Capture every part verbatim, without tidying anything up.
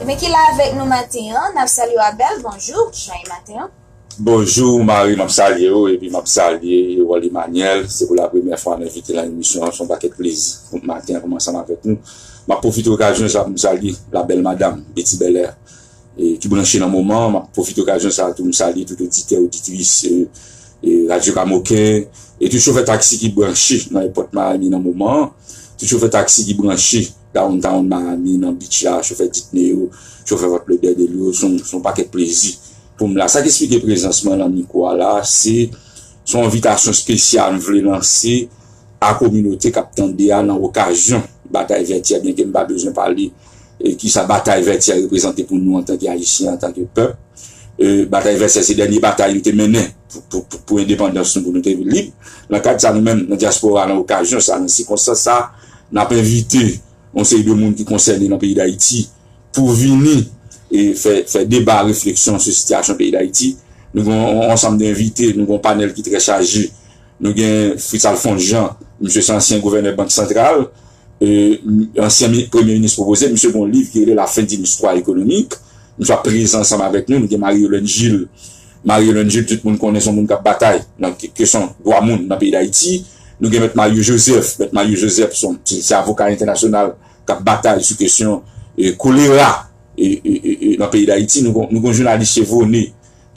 Men ki la avèk nou maten an, n ap salye w Abel, bonjou, jan e maten an? Bonjou Marie, m ap salye w epi m ap salye Ewòl Emmanuel. Se pou la premyè fwa m envite nan emisyon an, se yon pakèt plezi pou maten an pou m ansanm avèk nou. M ap pwofite okazyon sa pou m salye la bèl madanm Betty Belair e, ki branche nan moman an. M ap pwofite okazyon sa a tou m salye tout oditè, oditris e, e, Radyo Kamoken e tout chofè taksi ki branche nan èpòt Miami nan moman an. Tout chofè taksi ki branche downtown Miami, nan beach la, chofè Jitney yo, chofè Fort Lauderdale yo, se yon, se yon pakèt plezi pou m la. Sa k esplike prezans mwen nan mikwo a la, se, se yon envitasyon espesyal m vle lanse a kominote k ap tande a nan okazyon Batay Vètyè, byenke m pa bezwen pale e, kisa Batay Vètyè reprezante pou nou antanke Ayisyen, antanke pèp. E, Batay Vètyè se dènye batay yo te mennen pou, pou, pou, pou endepandans nou, pou nou te lib. Nan kad sa, nou menm, nan dyaspora, nan okazyon sa, nan sikonstans sa, n ap envite yon seri de moun ki konsène nan peyi Dayiti pou vini e fè, fè deba, refleksyon sou sitiyasyon peyi Dayiti. Nou gen yon, yon ansanm de envite, nou gen yon panèl ki trè chaje. Nou gen Fritz Alphonse Jean, misye se ansyen gouvènè Bank Santral, e, ansyen mi- premye minis pwopoze, misye gen yon liv ki rele La fin d'une histoire économique. Misye ap prezan ansanm avèk nou. Nou gen Marie Yolène Gilles. Marie Yolène Gilles, tout moun konnen se yon moun k ap batay nan ke- kesyon dwa moun nan peyi Dayiti. Nou gen Mèt Mario Joseph. Mèt Mario Joseph se yon- se se avoka entènasyonal k ap batay sou kesyon e, kolera e, e, e, e, nan peyi Dayiti. Nou gon, nou gon jounalis Chevroné,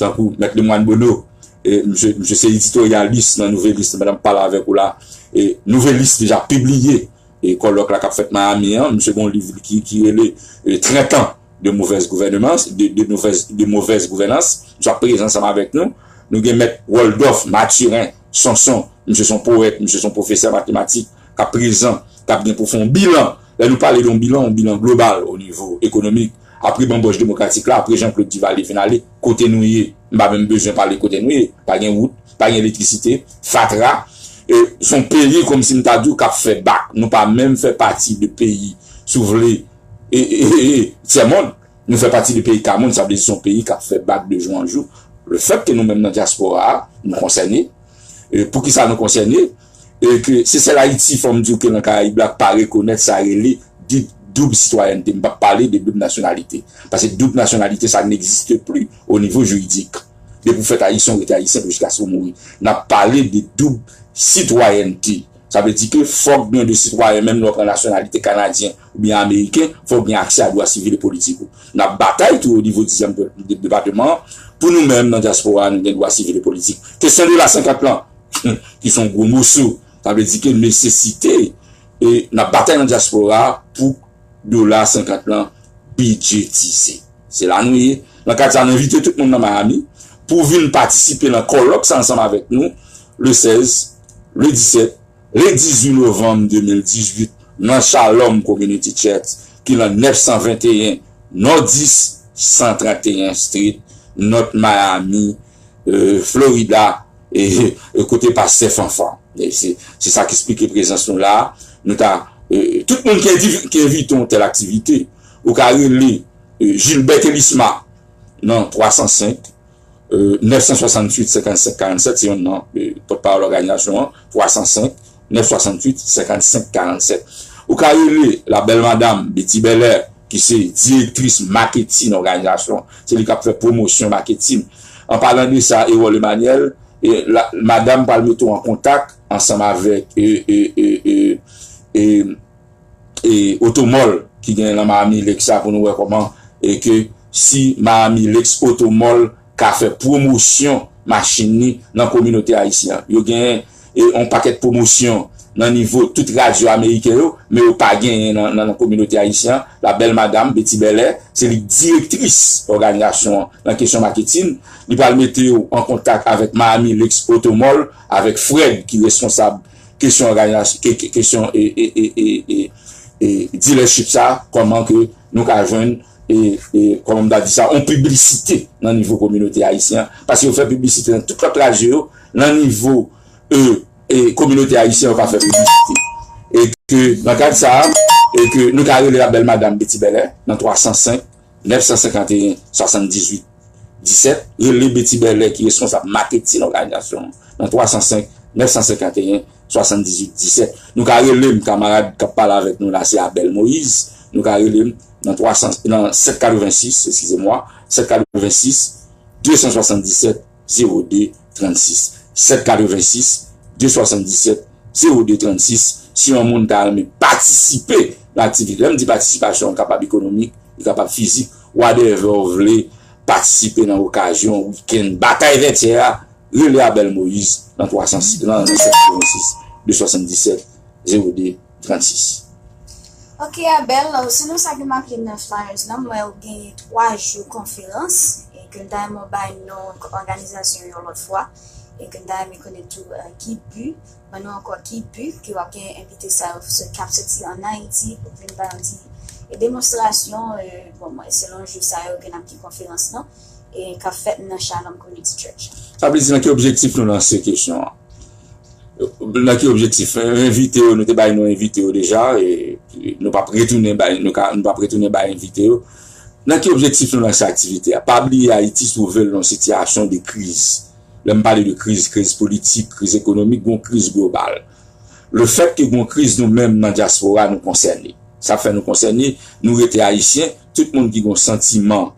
tankou Mèt Lemoine Bonneau. E, misye, misye se editoryalis nan Nouvelliste, pandan m pale avèk ou la. E, Nouvelliste deja pibliye e, kòlòk la k ap fèt Miami an. Misye gon liv ki, ki rele e, trente ans de mauvaise gouvernance, de, de mauvaise, de mauvaise gouvernance. Misye ap prezan ansanm avèk nou. Nou gen Mèt Waldorf Mathurin Sonson. Misye se yon powèt, misye se yon pwofesè matematik k ap prezan, k ap gen pou fè yon bilan. Lè nou pale de yon bilan, yon bilan global o nivo ekonomik. Apre banbòch demokratik la, apre Jean-Claude Duvalier fin ale, kote nou ye? M pa menm bezwen pale kote nou ye. Pa gen wout, pa gen elektrisite, fatra. E, se yon peyi kòmsi m ta di w k ap fè bak. Nou pa menm fè pati de peyi, si w vle, e, e, e, e, tyèmond. Nou fè pati de peyi kamond, sa vle di se yon peyi k ap fè bak de jou an jou. Lefètke nou menm nan dyaspora a, nou konsène. E, poukisa nou konsène? E ke Sesèl Ayiti, fò m di w ke nan Karayib la, pa rekonèt sa rele di- doub sitwayènte. M p ap pale de doub nasyonalite. Paske doub nasyonalite, sa n'existe plus au niveau juridique. Depi w fèt ayisyen, w rete ayisyen pou jiskaske w mouri. N ap pale de doub sitwayènte. Sa vle di ke fòk gen de sitwayen, menm lè w pran nasyonalite kanadyen oubyen ameriken, fòk gen aksè a dwa sivil e politik ou. N ap batay tou o nivo dizyèm de- de- depateman an. Pou nou menm, nan dyaspora a, nou gen dwa sivil e politik. Kesyon dola senkant lan, ki se yon gwo moso, sa vle di ke nesesite, e n ap batay nan dyaspora a pou dola senkant lan bidjetize. Se la nou ye. Nan kad sa, nou envite tout moun nan Miami pou vin patisipe nan kòlòk sa ansanm avèk nou, le sèz, le disèt, le dizuit novanm de mil dizuit, nan Shalom Community Church, ki nan nèf san venteyen Northeast san tranteyen Street, North Miami, e, Florida, e, e, kote pastè Fanfan. E se, se sa k esplike prezans nou la. Nou ta, e, tout moun ki envi- ki envite yon tèl aktivite, ou ka rele, e, Gilbert Elisma nan twa san senk, e, nèf san swasanntuit senkannsenk karannsèt, se yon nan, e, pòtpawòl òganizasyon an, twa san senk nèf swasanntuit senkannsenk karannsèt. Ou ka rele la bèl madanm Betty Belair, ki se direktris maketin òganizasyon an. Se li k ap fè pwomosyon maketin. An palan de sa, Erol Emmanuel, e, la, madanm pral mete w an kontak ansanm avèk, e, e, e, e, e, e, Otomòl ki gen nan Miami Lakes la pou nou wè kòman e ke si Miami Lakes Otomòl ka fè pwomosyon machin li nan kominote ayisyen an. Yo gen e, yon pakèt pwomosyon nan nivo tout radyo ameriken yo, men yo pa genyen nan, nan, nan kominote ayisyen an. La bèl madanm Betty Belair, se li k direktris òganizasyon an nan kesyon maketin. Li pral mete w an kontak avèk Miami Lakes Otomòl, avèk Fred ki responsab kesyon òganizasyon, ke- ke- kesyon e, e, e, e, e, e dealership sa, kòman ke nou ka jwenn e, e kòman m ta di sa, yon piblisite nan nivo kominote ayisyen an. Paske yo fè piblisite nan tout lòt radyo yo, nan nivo e, e kominote ayisyen yo pa fè piblisite. E ke nan kad sa a, e ke nou ka rele la bèl madanm Betty Belair nan twa san senk nèf san senkanteyen swasanndizuit disèt, rele Betty Belair ki responsab maketin òganizasyon an nan twa san senk nèf san senkanteyen swasanndizuit disèt. Nou ka rele m, kamarad k ap pale avèk nou la, se Abel Moïse. Nou ka rele m nan twa san, nan sèt katrevensis, eskize mwa, sèt katrevensis, de san swasanndisèt, zewo de, trannsis. Sèt katrevensis, de san swasanndisèt, zewo de, trannsis. Si yon moun ta renmen patisipe nan aktivite, lè m di patisipasyon, li kapab ekonomik, li kapab fizik, whatever w vle, patisipe nan okazyon, wikenn, batay Vètyè a, rele Abel Moïse nan twa san, nan sèt katrevensis, de san swasanndisèt, zewo de, trannsis. Ok, Abel, selon sa ke m ap li nan flyers lan, m wè ou gen twa jou konferans, e ke m ta renmen w bay non òganizasyon yon lòt fwa, e ke m ta renmen konnen tou ki bi, ban nou ankò ki bi ke w ap gen envite sa yo k ap soti ann Ayiti pou vin bay yon ti demonstrasyon, bon, selon jou sa yo ke n ap gen konferans lan, e k ap fèt nan Shalom Community Church. Sa vle di nan ki objektif nou lanse kesyon an? Nan ki objektif? Envite yo, nou te bay non envite yo deja, e nou p ap retounen bay, nou ka, nou p ap retounen bay envite yo. Nan ki objektif nou lanse aktivite a? Pa bliye Ayiti twouve l nan yon sitiyasyon de kriz. Lè m pale de kriz, kriz politik, kriz ekonomik, gon kriz global. Lefètke gon kriz, nou menm nan dyaspora nou konsène. Sa fè nou konsène, nou rete Ayisyen, tout moun ki gon santiman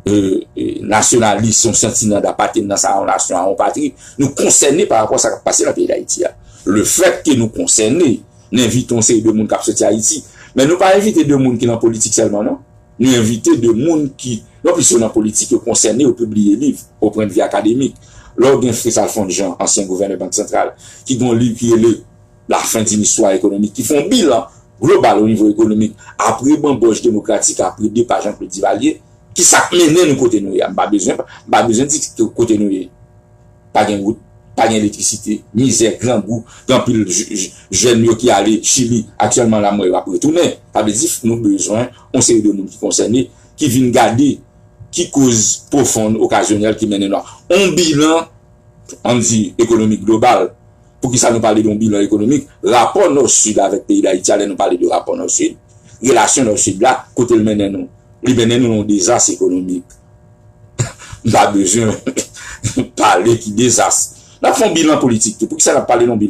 e, e, nasyonalis, yon santiman dapatenans a yon nasyon, a yon patri, nou konsène pa rapò a sa k ap pase nan peyi Dayiti a. Lefètke nou konsène, n envite yon seri de moun k ap soti Ayiti. Men nou pa envite de moun ki nan politik sèlman, non. Nou envite de moun ki, non plis yo nan politik, yo konsène, yo pibliye liv, o pwennvi akademik. Lè w gen Fritz Alphonse Jean, ansyen gouvènè Bank Santral, ki gen yon liv ki rele La fin d'une histoire économique, ki fè yon bilan global o nivo ekonomik, apre banbòch demokratik, apre depa Jean-Claude Duvalier, ki sa k mennen nou kote nou ye a? M pa bezwen, m pa bezwen di kote nou ye. Pa gen wout, pa gen elektrisite, mizè, grangou, gen anpil jèn yo ki ale Chili, aktyèlman la m wè yo ap retounen. Sa vle di nou bezwen yon seri de moun ki konsène, ki vin gade ki koz pwofon, okazyonèl ki mennen nou a. Yon bilan, ann di, ekonomik global. Poukisa nou pale de yon bilan ekonomik? Rapò Nò-Sid avèk peyi Dayiti a, lè nou pale de rapò Nò-Sid, relasyon Nò-Sid la, kote l mennen nou? Li mennen nou nan yon dezas ekonomik. M pa bezwen pale ki dezas. N ap fè yon bilan politik tou. Poukisa n ap pale de yon bilan